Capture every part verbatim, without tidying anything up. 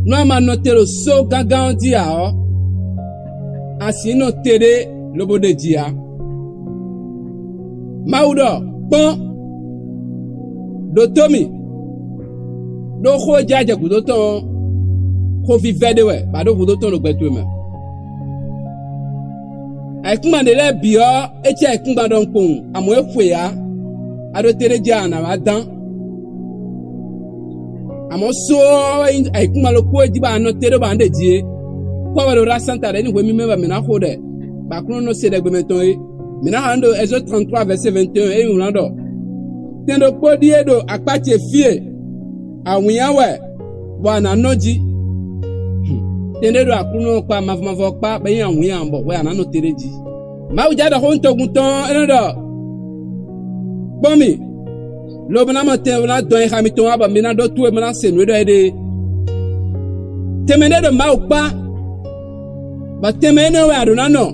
Nú a ma nɔ te ɖo só gángán ɔ́ jí ǎ ɔ́, a sǐ nɔ te ɖé lobo ɖe jǐ ǎ. Mawu ɖɔ: Kpɔ́n, ɖǒtó mì, ɖó xó e jɛ ajɛ gǔdo tɔn ɔ́, xó vívɛ́ ɖé wɛ, bɔ a ɖǒ hudó tɔn ɖo gbɛ towe mɛ. Ayǐkúngban ɖě lɛ́ɛ bǐ ɔ́, é cí ayǐkúngban ɖɔhun kpowun, amɔ̌ é xwe ǎ; a ɖo te ɖé jɛ a nǎ wá dán. Amɔ̌ só ɔ́ wɛ nyí ayǐkúngban ɖokpó e jí bɔ a nɔ te ɖó bɔ a nǎ ɖe jí é. Kpɔ́ wɛ ɖo ɖó asán ta ɖě ní hwe mímɛ́ wɛ mǐ ná xo ɖɛ, bɔ Aklúnɔ nɔ se ɖɛ gbɛmɛ tɔn é. Mǐ ná xa nú ɖo Ɛzɔ́di tranntrɔ́ vɛ̌ vɛ̌nte un e nyí wlán ɖɔ: Tɛn ɖokpó ɖíe ɖo akpá ce fí e, awǐnnya wɛ, bɔ a nǎ nɔ jí. Tɛn ɖé ɖo Aklúnɔ ɔ́ kpá mavɔ mavɔ ɔ́ kpá bɔ é nyí awǐnnya bɔ hwɛ a nǎ nɔ te ɖé jí. Mawu jɛ ɖɔ xó nú togun tɔn ɔ́, é nɔ ɖɔ: Kpɔ́n mì, lobo ná mɔ tɛn bó ná dɔn nyixa mitɔn wá bɔ mi ná ɖó tú e bó ná se nǔ e ɖɔ é ɖe é. Tɛnmɛ ɖé ɖo Mawu kpá, bɔ tɛnmɛ énɛ́ wɛ a ɖǒ ná nɔ,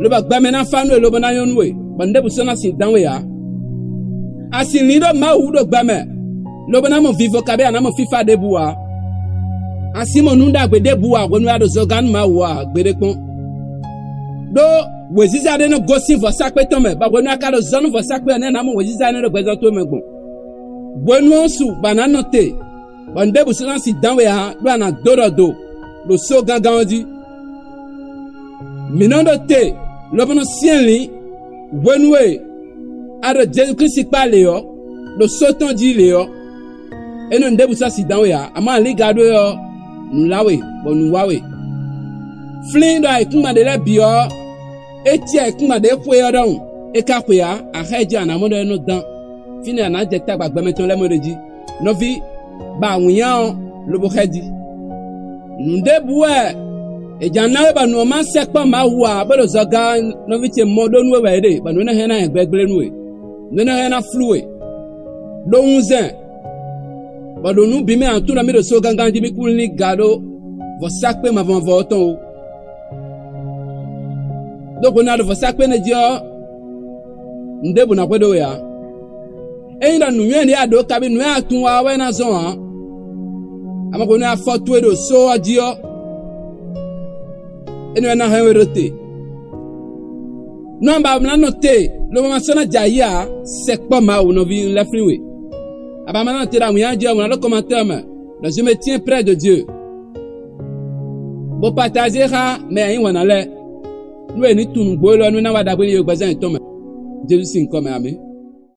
lobo gbɛ mɛ ná fá nú we lobo ná nyɔ́ nú we, bɔ nǔɖébǔ sɔ́ ná sin dán we ǎ. A sin lǐn ɖó Mawu wú ɖo gbɛ mɛ, lobo ná mɔ vivo kabí a nǎ mɔ fífá ɖěbǔ ǎ. A sin mɔ nǔ ɖagbe ɖěbǔ ǎ hwenu e a ɖo zɔgán nú Mawu ɔ́ ǎ, gbeɖé kpɔ́n. Đó wěziza ɖé nɔ gosín vɔ̌sákpe tɔn mɛ, bɔ hwenu e a ka ɖo zɔ nú vɔ̌sákpe ɔ́ nɛ́ ná mɔ wěziza énɛ́ ɖo gbɛzɔn towe mɛ gbɔn. Hwenu ɔ́ su bɔ a nǎ nɔ te, bɔ nǔɖébǔ sɔ́ ná sin dán we ǎ, ɖó a nǎ dó ɖɔ do ɖo só gángán ɔ́ jí. Mǐ nɔ ɖo te, lobo nɔ syɛ́nlǐn hwenu e a ɖo Jezu Klísu kpá lě ɔ́, ɖo só tɔn jí lě ɔ́. É nɔ nǔɖébǔ sɔ́ sin dán we ǎ; amɔ̌ alǐga ɖó é ɔ́, nǔ lá we, bɔ nǔ wá we. Flín ɖɔ ayǐkúngban ɖě lɛ́ɛ bǐ ɔ́, é cí ayǐkúngban ɖě xwe ɔ́ ɖɔhun; é ka xwe ǎ, a xá ɛ jí a nǎ mɔ ɖɔ é nɔ dán; fínɛ́ a nǎ jɛ tagba gbɛmɛ tɔn lɛ́ɛ mɔ ɖ'é jí. Nɔví, ba awǐnnya ɔ́, lobo xɛ́ jí. Nǔɖébǔ wɛ è jǎ ná we bɔ nǔ ɔ́ ma sɛkpɔ́ Mawu ǎ, bó ɖo zɔgán nɔví ce mɔ ɖó nú we wɛ é ɖe, bɔ nǔ énɛ́ hɛn ná nyɛ gbɛgblé nú we; nǔ énɛ́ hɛn ná flú we. Ɖó wunzɛn, bɔ ɖo nǔ bǐ mɛ a nǎ tunwun ɖɔ mì ɖo só gángán jí mì kún lín ga ɖó vɔ̌sákpe mavɔ mavɔ ɔ́ tɔn ó. Ɖó hwenu e a ɖo vɔ̌sákpe énɛ́ jí ɔ́, nǔ ɖěbǔ ná xwedó we ǎ. Ényí ɖɔ nǔnywɛ́ ɖě a ɖǒ kabí nǔ e a tunwun wa ɔ́ wɛ ná zɔn ǎ, a ma hwenu e afɔ towe ɖo só ɔ́ jí ɔ́, énɛ́ wɛ ná hɛn we ɖó te. Nú a ba ná nɔ te, lobo ma sɔ́ ná jɛ ayǐ ǎ, sɛkpɔ́ Mawu nɔví lɛ́ flín we. A ba ma nɔ te ɖo awǐnnya jí ɔ́, wǎn ɖó kɔmatɔ́ mɛ ɖɔ: Je me tiens près de Dieu, bó patajé xá mɛ e nyí wǎn ná lɛ́ɛ, nú è ní tunwun nǔgbó élɔ́ nú é ná wá ɖagbe nú yě ɖo gbɛzán yětɔn mɛ. Jezu sín nyǐkɔ mɛ, amǐ.